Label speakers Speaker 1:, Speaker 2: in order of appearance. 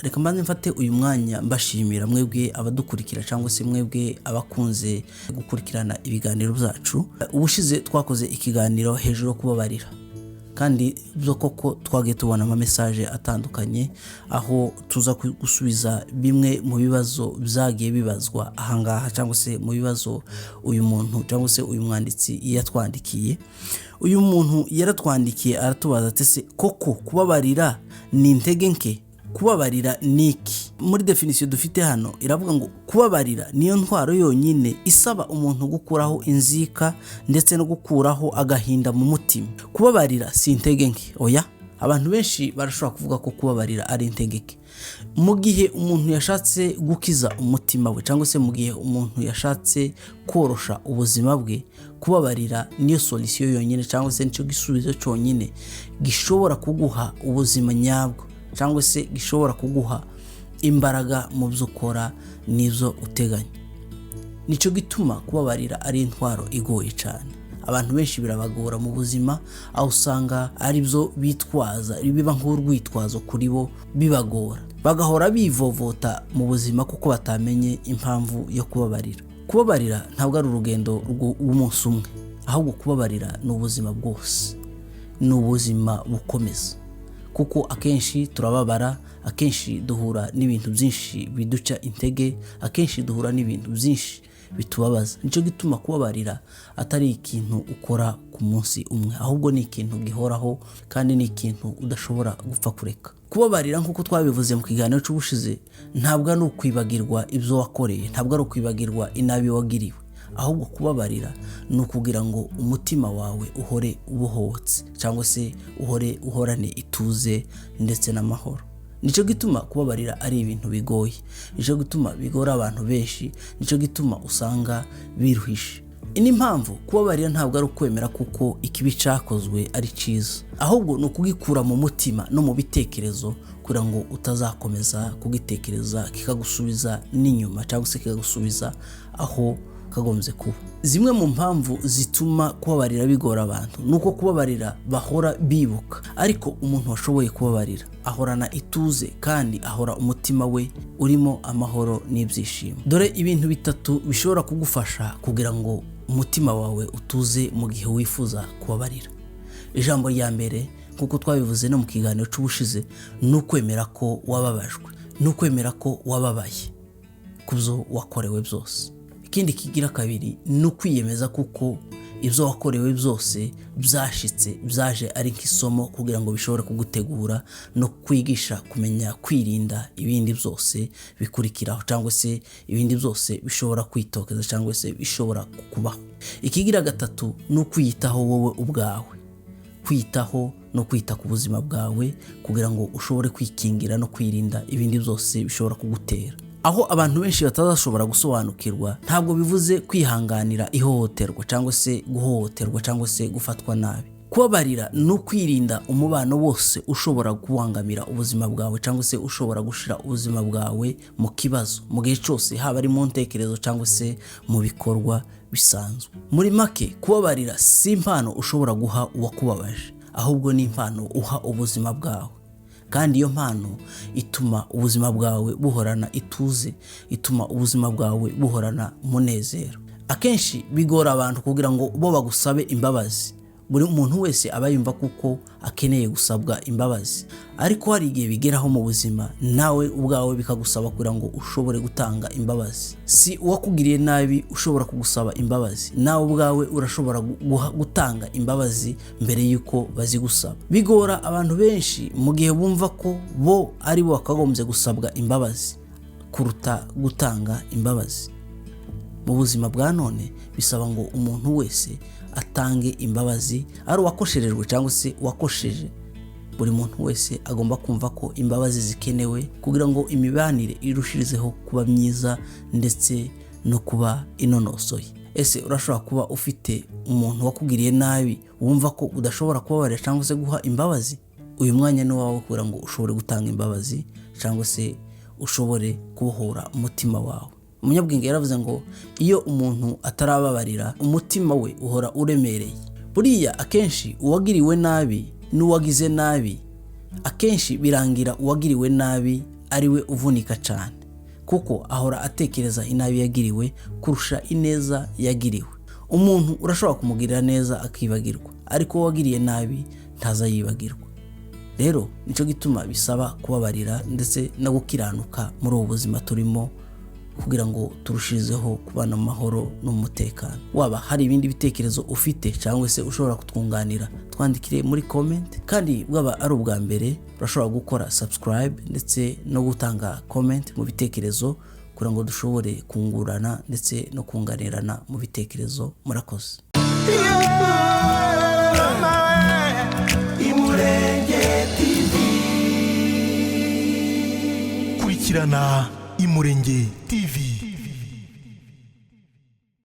Speaker 1: Reka mbanze mfate uyu mwanya mbashimira mwebwe abadukurikira cyangwa se mwebwe abakunze gukurikirana ibiganiro byacu. Ubushize twakoze ikiganiro hejuru yo kubabarira, kandi byo koko twagiye tubona ama message atandukanye, aho tuza gusubiza bimwe mu bibazo byagiye bibazwa ahangaha, cyangwa se mu bibazo uyu muntu cyangwa se uyu mwanditsi yatwandikiye. Uyu muntu yaratwandikiye aratubaza ati: "Se koko kubabarira ni intege nke? Kubabarira ni iki?" Muri définition dufite hano iravuga ngo kubabarira niyo ntwaro yonyine isaba umuntu gukuraho inzika ndetse no gukuraho agahinda mu mutima. Kubabarira si intege nke, oya. Abantu benshi barashobora kuvuga ko kubabarira ari intege nke. Mu gihe umuntu yashatse gukiza umutima we, cyangwa se mu gihe umuntu yashatse korosha ubuzima bwe, kubabarira niyo solution yonyine, cyangwa se nicyo gisubizo cyonyine gishobora kuguha ubuzima nyabwo, cyangwa se gishobora kuguha imbaraga mu byo ukora n'ibyo uteganya. Nicyo gituma kubabarira ari intwaro igoye cyane. Abantu benshi birabagora mu buzima, aho usanga ari byo bitwaza, biba nk'urwitwazo kuri bo, bibagora, bagahora bivovota mu buzima kuko batamenye impamvu yo kubabarira. Kubabarira ntabwo ari urugendo rw'umunsi umwe, ahubwo kubabarira ni ubuzima bwose, ni ubuzima bukomeza, kuko akenshi turababara, akenshi duhura n'ibintu byinshi biduca intege, akenshi duhura n'ibintu byinshi bitubabaza. Nicyo gituma kubabarira atari ikintu ukora ku munsi umwe, ahubwo ni ikintu gihoraho kandi ni ikintu udashobora gupfa kureka. Kubabarira, nk'uko twabivuze mu kiganiro cy'ubushize, ntabwo ari ukwibagirwa ibyo wakoreye, ntabwo ari ukwibagirwa inabi wagiriwe, ahubwo kubabarira ni ukugira ngo umutima wawe uhore ubohotse, cyangwa se uhore uhorane ituze ndetse n'amahoro. Nicyo gituma kubabarira ari ibintu bigoye, nicyo gituma bigora abantu benshi, nicyo gituma usanga biruhishe. Indi mpamvu, kubabarira ntabwo ari ukwemera kuko ikibi cyakozwe ari cyiza, ahubwo ni ukugikura mu mutima no mu bitekerezo kugira ngo utazakomeza kugitekereza kikagusubiza n'inyuma, cyangwa se kikagusubiza aho kagombye kuba. Zimwe mu mpamvu zituma kubabarira bigora abantu ni uko kubabarira bahora bibuka, ariko umuntu washoboye kubabarira ahorana ituze kandi ahora umutima we urimo amahoro n'ibyishimo. Dore ibintu bitatu bishobora kugufasha kugira ngo umutima wawe utuze mu gihe wifuza kubabarira. Ijambo rya mbere, nk'uko twabivuze no mu kiganiro cy'ubushize, ni ukwemera ko wababajwe, ni ukwemera ko wababaye ku byo wakorewe byose. Ikindi kigira kabiri ni ukwiyemeza kuko ibyo wakorewe byose byashitse, byaje ari nk'isomo kugira ngo bishobore kugutegura no kwigisha kumenya kwirinda ibindi byose bikurikiraho, cyangwa se ibindi byose bishobora kwitokeza, cyangwa se bishobora kukubaho. Ikigira gatatu ni ukwiyitaho wowe ubwawe, kwitaho no kwita ku buzima bwawe kugira ngo ushobore kwikingira no kwirinda ibindi byose bishobora kugutera. Aho abantu benshi batazashobora gusobanukirwa, ntabwo bivuze kwihanganira ihohoterwa, cyangwa se guhohoterwa, cyangwa se gufatwa nabi. Kubabarira ni ukwirinda umubano wose ushobora kubangamira ubuzima bwawe, cyangwa se ushobora gushyira ubuzima bwawe mu kibazo mu gihe cyose, haba ari mu ntekerezo cyangwa se mu bikorwa bisanzwe. Muri make, kubabarira si impano ushobora guha uwakubabaje, ahubwo ni impano uha ubuzima bwawe, kandi iyo mpano ituma ubuzima bwawe buhorana ituze, ituma ubuzima bwawe buhorana umunezero. Akenshi bigora abantu kugira ngo bo bagusabe imbabazi. Buri muntu wese aba yumva kuko akeneye gusabwa imbabazi, ariko hari igihe bigeraho mu buzima nawe ubwawe bikagusaba kugira ngo ushobore gutanga imbabazi. Si uwakugiriye nabi ushobora kugusaba imbabazi, nawe ubwawe urashobora gutanga imbabazi mbere y'uko bazigusaba. Bigora abantu benshi mu gihe bumva ko bo ari bo bakagombye gusabwa imbabazi kuruta gutanga imbabazi. Mu buzima bwa none bisaba ngo umuntu wese atange imbabazi, ari uwakosherejwe cyangwa se uwakosheje. Buri muntu wese agomba kumva ko imbabazi zikenewe kugira ngo imibanire irushirizeho kuba myiza ndetse no kuba inonosoye. Ese urashobora kuba ufite umuntu wakugiriye nabi wumva ko udashobora kubabarira cyangwa se guha imbabazi? Uyu mwanya ni uwawe kugira ngo ushobore gutanga imbabazi, cyangwa se ushobore kubohora umutima wawe. Umunyabwenge yaravuze ngo iyo umuntu atarababarira, umutima we uhora uremereye. Buriya akenshi uwagiriwe nabi n'uwagize nabi, akenshi birangira uwagiriwe nabi. ari we uvunika cyane, kuko ahora atekereza inabi yagiriwe kurusha ineza yagiriwe. Umuntu urashobora kumugirira neza akibagirwa, ariko uwo wagiriye nabi ntazayibagirwa. Rero nicyo gituma bisaba kubabarira ndetse no gukiranuka muri ubu buzima turimo, kugira ngo turushizeho kubana mu mahoro n'umutekano. Waba hari ibindi bitekerezo ufite cyangwa se ushobora kutwunganira, twandikire muri comment. Kandi bwaba ari ubwa mbere, urashobora gukora subscribe ndetse no gutanga comment mu bitekerezo, kugira ngo dushobore kungurana ndetse no kunganirana mu bitekerezo. Murakoze.
Speaker 2: Imurenge TV.
Speaker 3: Kurikirana Imurenge TV.